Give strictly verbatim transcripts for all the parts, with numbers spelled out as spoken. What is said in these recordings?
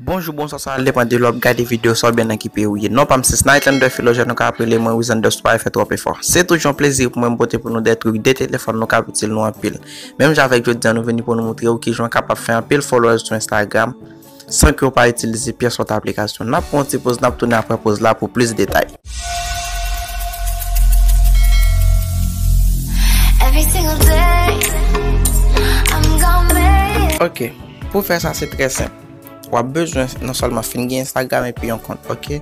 Bonjou, bonswa, sa va, depann de lè w ap gade videyo sa oubyen nan ki peyi w ye. Non pa m se Snightlender Philogène, nou ka ap rele mwen Wizander Super Effect Twòp Efò. Se toujou yon plezi pou mwen m pote pou nou de trik de telefòn nou k ap itil nou anpil. Menm jan avèk jodi a, nou vini pou nou montre w kijan w kapab fè anpil followers sou Instagram san ke w pa itilize pyès lòt aplikasyon. N ap pran yon ti poz, n ap tounen apre poz la pou plis detay. Every single day, I'm gonna make it. Ok, pou fè sa, se trè senp. W ap bezwen non sèlman fin gen Instagram epi yon kont, ok?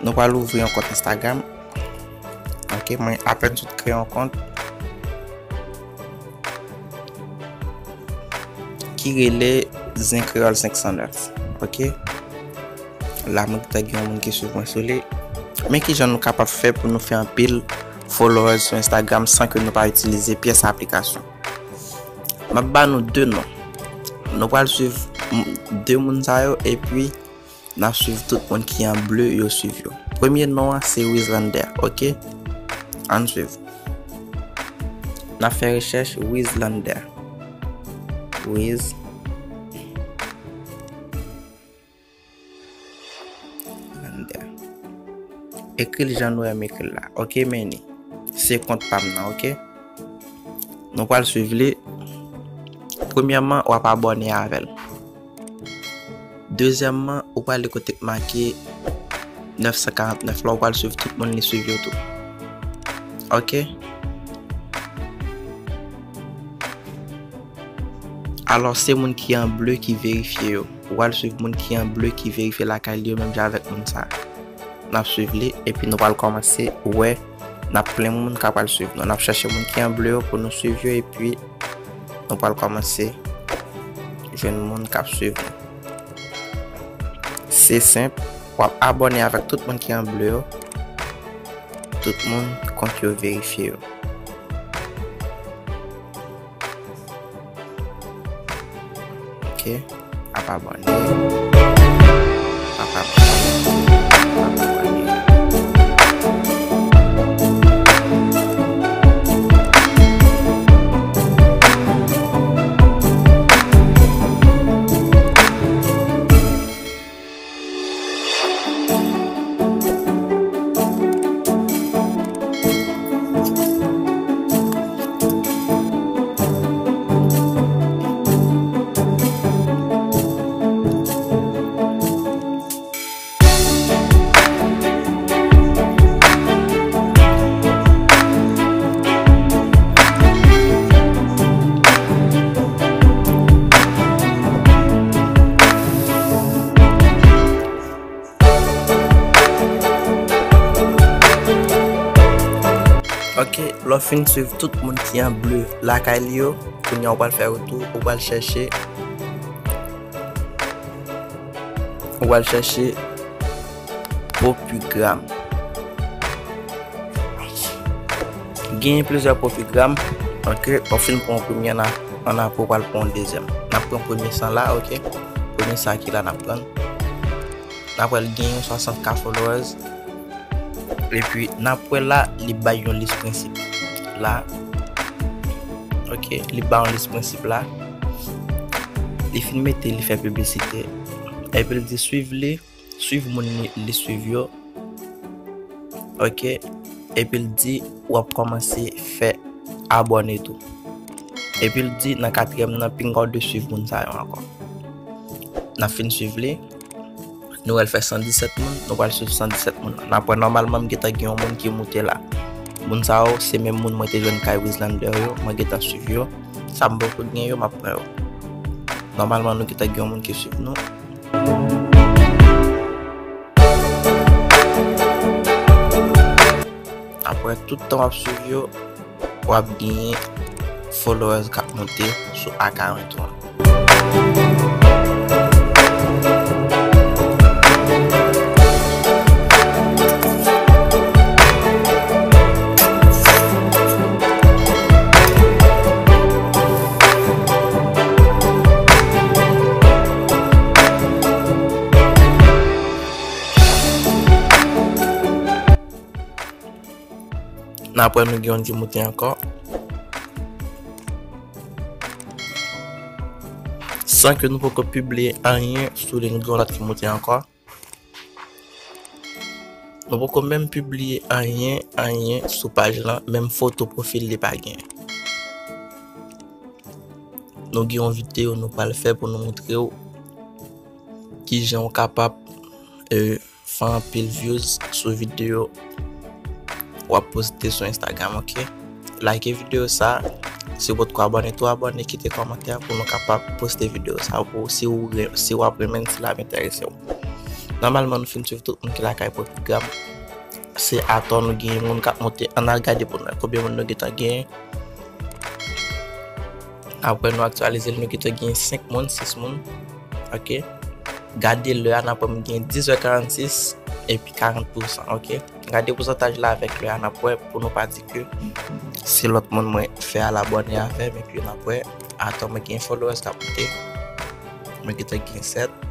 Nou pral ouvri yon kont Instagram. Ok, mwen apèn sot kreye yon kont ki rele Zen Kreyòl senk san nèf, ok? La, mwen gentan gen yon moun ki swiv mwen sou li. Men kijan nou kapab fè pou nou fè anpil followers sou Instagram san ke nou pa itilize pyès aplikasyon? M ap ba nou de non. Nou pral swiv m-, de moun sa yo, epi n ap swiv tout moun ki an ble yo swiv yo. Premye non an se Wizlander, ok? Ann swiv. N ap fè rechèch Wizlander. Wiz. Lander. Ekri l jan nou wè m ekri l la. Ok, men ni. Se kont pa m nan, ok? Nou pral swiv li. Premyèman, w ap abòne avè l. Dezyèmman, ou pral li kote k make nèf san karant nèf la, ou pral swiv tout moun li swiv yo tou. Ok? Alò, se moun ki an ble ki verifye yo. Ou pral swiv moun ki an ble ki verifye lakay li yo menm jan avèk moun sa. N ap swiv li, epi nou pral kòmanse wè, n ap plen moun k ap pral swiv nou. N ap chèche moun ki an ble yo pou nou swiv yo, epi nou pral kòmanse jwenn moun k ap swiv nou. Se senp, w ap abòne avèk tout moun ki an ble yo, tout moun kont yo verifye yo. Ok, ap abòne. Ap abòne. Ap abòne. Ok, lè w fin swiv tout moun ki an ble lakay li yo, kounye a ou pral fè retou, ou pral chèche, ou pral chèche Popugram. Genyen plizyè Popugram. Ok, w fin pran yon premye, ann a, ann apre w pral pran yon dezyèm. N ap pran premye sa la, ok? Premye sa ki la n ap pran. N ap wè l genyen swasant K followers. Epi n ap wè la, li bay yon lis prensip. La, ok, li bay yon lis prensip la. Li fin mete, li fè piblisite. Epi l di swiv li, swiv moun li, li swiv yo. Ok, epi l di w ap kòmanse fè abòne tou. Epi l di nan katriyèm nan, pinga w de swiv moun sa yo ankò. N ap fin swiv li. Nou wè l fè san disèt moun, nou pral swiv san disèt moun nan. N ap wè nòmalman m gentan gen yon moun ki moute la. Moun sa yo, se menm moun mwen te jwenn kay Wizlander yo, mwen gentan swiv yo. Sa m poko gen yo, m ap pran yo. Nòmalman, nou gentan gen yon moun ki swiv nou. Apre tout tan w ap swiv yo, w ap genyen followers k ap monte sou akawont ou an. N ap wè nou gen yon ti moute ankò. San ke nou poko pibliye anyen sou li, nou gen yon lòt ki moute ankò. Nou poko menm pibliye anyen, anyen sou paj lan, menm foto pwofil li pa gen. Nou gen yon videyo nou pral fè pou nou montre w kijan w kapab, e, fè anpil views sou videyo w ap poste sou Instagram, oke? Like videyo sa, si w potko abòne, tou abòne, kite kòmantè pou nou kapab poste videyo sa pou w, si w re-, si w ap renmen l, si l ap enterese w. Nòmalman, nou fin swiv tout moun ki lakay Popigram. Se atò nou gen moun k ap monte. Ann al gade pou nou wè konbyen moun nou gentan genyen. Apre nou aktyalize l, nou gentan gen senk moun, sis moun. Oke. Gade lè a, n ap wè m gen dizè karannsis epi karant pousan, oke. Gade pousantaj la avèk lè a, n ap wè pou nou pa di ke se lòt moun mwen fè al abòne avè m, epi n ap wè. Atò mwen gen followers k ap monte. Mwen gentan gen sèt.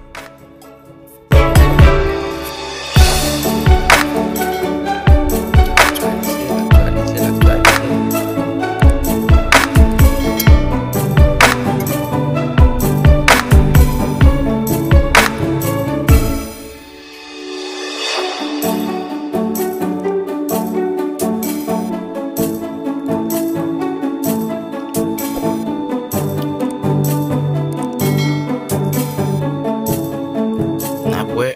N ap wè,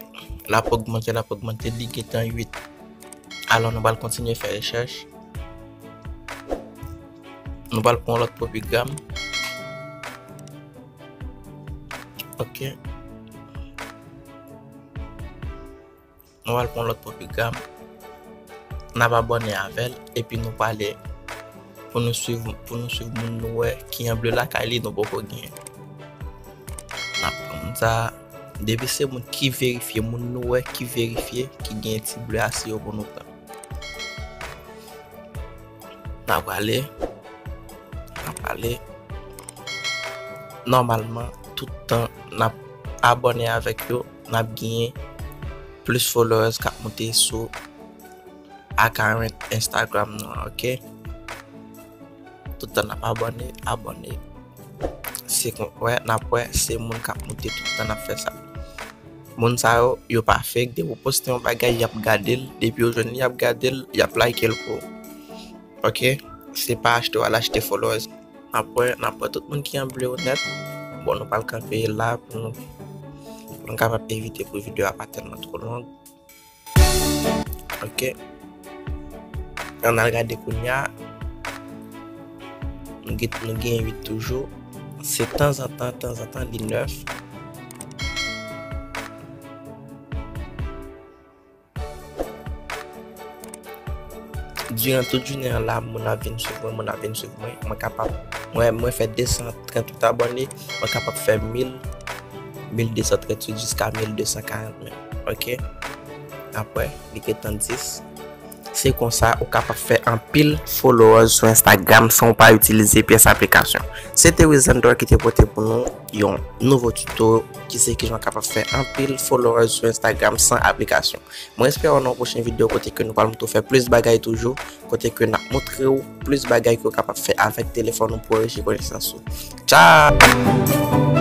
l ap ogmante, l ap ogmante, li gentan uit. Alò, nou pral kontinye fè rechèch. Nou pral pran lòt Popigram. Oke. Nou al pran lòt Popigram. N ap abòne avè l, epi nou prale pou nou swiv, pou nou swiv moun nou wè ki an ble lakay li, nou poko genyen. N ap pran moun sa a. Depi se moun ki verifye, moun nou wè ki verifye, ki gen ti ble a, se yo pou nou pran. N ap prale. N ap prale. Nòmalman, tout tan n ap abòne avèk yo, n ap genyen plis followers k ap monte sou account Instagram nou an, oke? Tout tan n ap abòne, abòne. Se kon, wè, n ap wè, se moun k ap monte tout tan n ap fè sa. Moun sa yo, yo pa fake, depi w poste yon bagay, y ap gade l, depi yo jwenn li, y ap gade l, y ap like l pou ou. Oke? Se pa achte w al achte followers. N ap wè, n ap wè tout moun ki an ble yo nèt. Bon, nou pral kanpe la pou nou, pou nou kapab evite pou videyo a pa tèlman twò long. Oke. Ann al gade kounye a. Nou gen, nou gen uit toujou. Se tanzantan, tanzantan, li nèf. Diran tout jounen an la, moun ap vin swiv mwen, moun ap vin swiv mwen. Mwen kapab, mwen, mwen fè de san tranntuit abòne, mwen kapab fè mil, mil de san tranntuit jiska mil de san karant menm. Oke? Apre, li gentan dis. Se konsa ou kapab fè anpil followers sou Instagram san w pa itilize pyès aplikasyon. Se te Wizandor ki te pote pou nou yon nouvo tuto ki se kijan w kapab fè anpil followers sou Instagram san aplikasyon. Mwen espere w nan yon pwochen videyo kote ke nou pral montre w fè plis bagay toujou, kote ke n ap montre w plis bagay ke w kapab fè avèk telefòn ou pou anrichi konesans ou. Tchao!